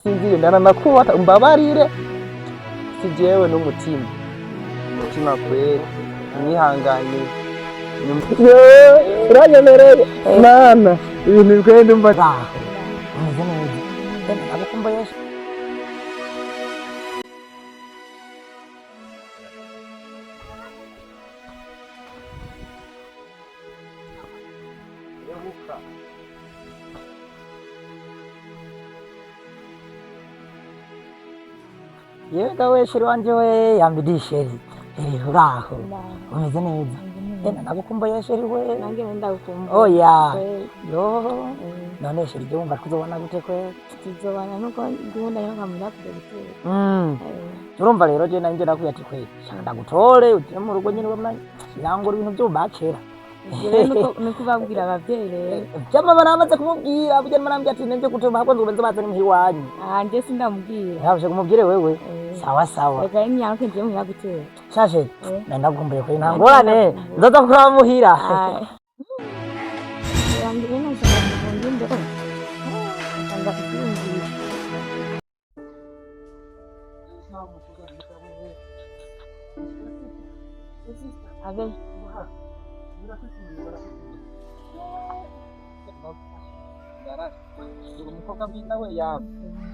Sinzire ndananakubata, umbabarire, si jewe n'umutima, umutima kweri mwihangane. Uranyemereye mana ibintu bikwiye ndumva. Baho umeze neza, ndagukumbuye. Yega we chéri wanje, we yambidi chéri. Eh, uraho umeze neza? Ndagukumbuye chéri we. Nanjye ndagukumbuye. Oya. Kweli. Yo, none chéri, je wumva tuzobona gute kwe? Tuzobana nuko gahunda yo nkamira kujya gutera. Urumva rero je nanje nakwiye ati kwe shaka ndagutore uje mu rugo nyine, urabona irangura ibintu by'ububakera. Ibyo rero nuko ubabwira ababyeyi rero. Vyama baramaze kumubwira burya, marambwira ati nanje gutuma ahubwo nzobanza bazane muhira iwanyu. Ah, njye sindamubwira. Ntabashe kumubwire wewe. Eh. Sawa sawa. Reka imyaka ngiye muhira gutera. Shashe. Eh. Ndagukumbuye kwe, nta ngorane, nzoza kukuraba muhira. Ah. Yambwiye nashaka kuvunja indobo. Anga kubyumvira. Abe. Umukobwa mwiza we yaba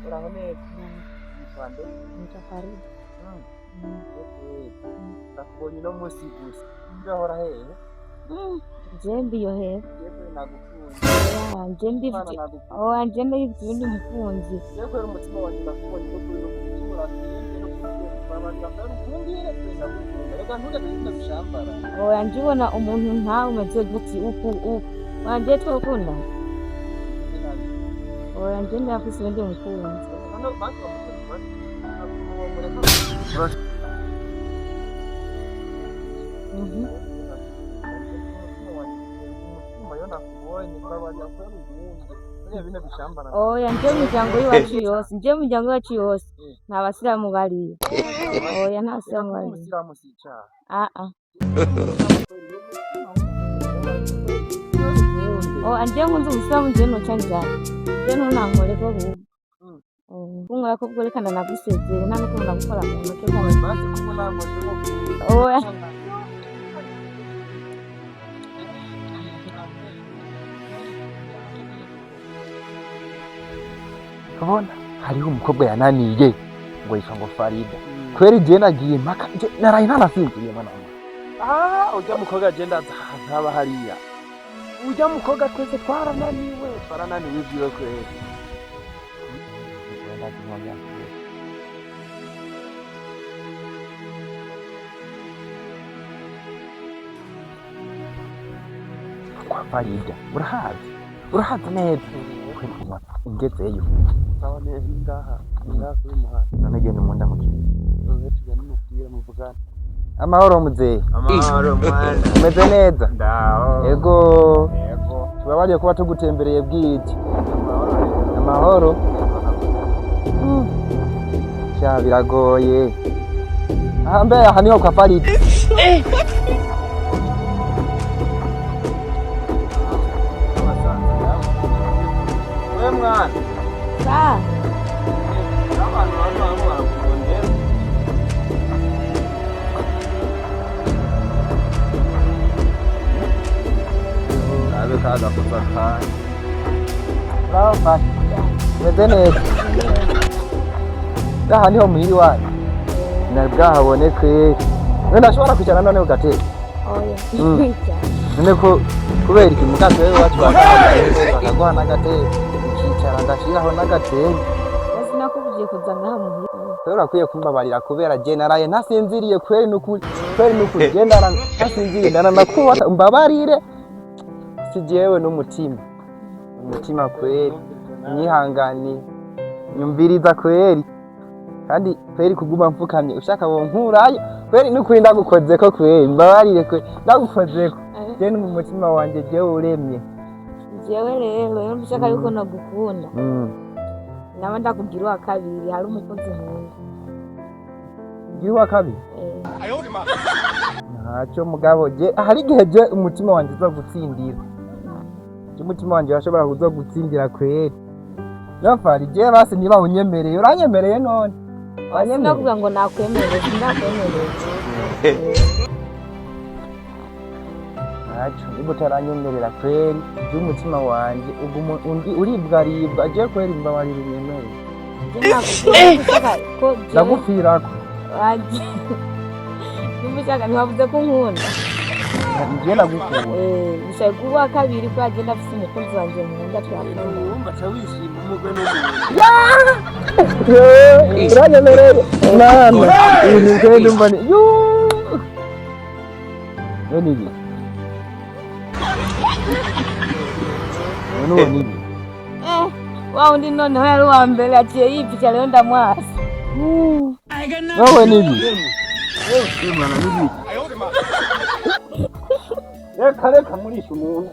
uraho neza? Witwa nde? Nitwa Farida. Ndakubonye uno munsi gusa, urahora hehe? Njye mbiyo hepfo. Yewe, nagukunze. Oya, njye Imana ndivye. nagukunze. Oya, njye ndivye undi mukunzi. Yewe kwera umutima wanjye ndakubonye no kuri no kumutima urasinze no kubabarira kwera ukundire kwe ndagukunda, reka ntugate bino bishambara. Oya, njye ubona umuntu nkawe umeze guti uku uku. Oya, njye twokunda. Oya, njye ndafise undi mukunzi. Hano basi bamureka. Umutima yo nakubonye, mbabarira kwera ukunde buriya bino bishambara. Oya, njye mu miryango y'iwacu yose, njye mu miryango y'iwacu yose nta basilamu bariyo. Oya, nta basilamu bariyo. Umusilamu si icyaha. Ah ah. Oya, njye nkunze umusilamu, njye noca njana. Njye ntunankoreko bubu. Kunkorako bwo reka ndanagusezere, nta n'ukuntu nagukora mu ntoke ngo. Basi kuko nakoze nko. Oya. Kubona hariho umukobwa yananiye ngo yitwa ngo Farida kweri, je nagiye mpaka je naraye ntanasinziriye mwana wa mama. Ah, ujya mukobwa je ndaza ahantu haba hariya ujya mukobwa, twese twarananiwe, twarananiwe ibyiwe kweri. Wenda kumwambia. Kwa Farida urahazi, urahazi neza kweri kunywa ungezeyo. Sawa neza, ngaha ngaha kuri muhanda. None genda umunda mukiriya. Wewe tugenda umupira muvugana. Amahoro muzehe. Amahoro mwana. Umeze neza? Ndaho. Ego. Yego. Tubabariye kuba tugutembereye bwije. Amahoro rero. Amahoro. Sha biragoye aha, mbe aha niho kwa Farida? We mwana. Sa. Abantu bano bano barakubonera. Abe kagakoza kanya. Bravo, Farida. Umeze neza? Aha niho muhira iwanyu nari bwahabone kweri, none ndashobora kwicara none ugateka? Oya. None ko kubera iki mukazi wewe iwacu bakaguha n'agatebe ukicara, ndashiraho n'agatebe. Sinakubwiye kuza ngaha muhira. Rero urakwiye kumbabarira kubera je naraye ntasinziriye kweri, nukuri kweri, nukuri je ndara ntasinziriye ndananakubata, umbabarire, si jewe n'umutima, umutima kweri mwihangane, nyumviriza kweri, kandi kweri kuguma mfukamye ushaka wonkurayo kweri, nukuri ndagukozeko kweri, mbabarire kweri ndagukozeko, je mu mutima wanje jewe uremye. Jewe rero iyo ushaka yuko nagukunda naba ndakubwira uwa kabiri, hari umukunzi nkunda. Ngira uwa kabiri? Eh. Ntacyo mugabo, je hari igihe je umutima wanje uza gutsindira, je umutima wanje washobora kuza gutsindira kweri. Jafari, je basi niba unyemereye, uranyemereye none? Wanyemereye? Sinakuvuga ngo nakwemereye, sindakwemereye. Ntacyo, niba utaranyemerera kweri, by'umutima wanje uguma uribwaribwa, agiye kweri, mbabarira unyemerere. Je nakubwiye ko ushaka ko jewe Ndagupfirako. waje. Nimba ushaka, ntiwavuze ko unkunda? Ngiye ndagukunda. Eh, bishaye kuba kabiri ko agenda afise umukunzi wanje nkunda, twakunda. Wumva aca wishima umugwe n'umuntu. Uranyemereye mwana, ibintu kweri ndumva ni yuuu. None ibi, none uwo ni ibi? Eh, wa wundi noneho yari uwa mbere aciye yipica rero, ndamwasa. Wowe ni ibi? Mwana n'ibi. Reka reka, murisha umuntu.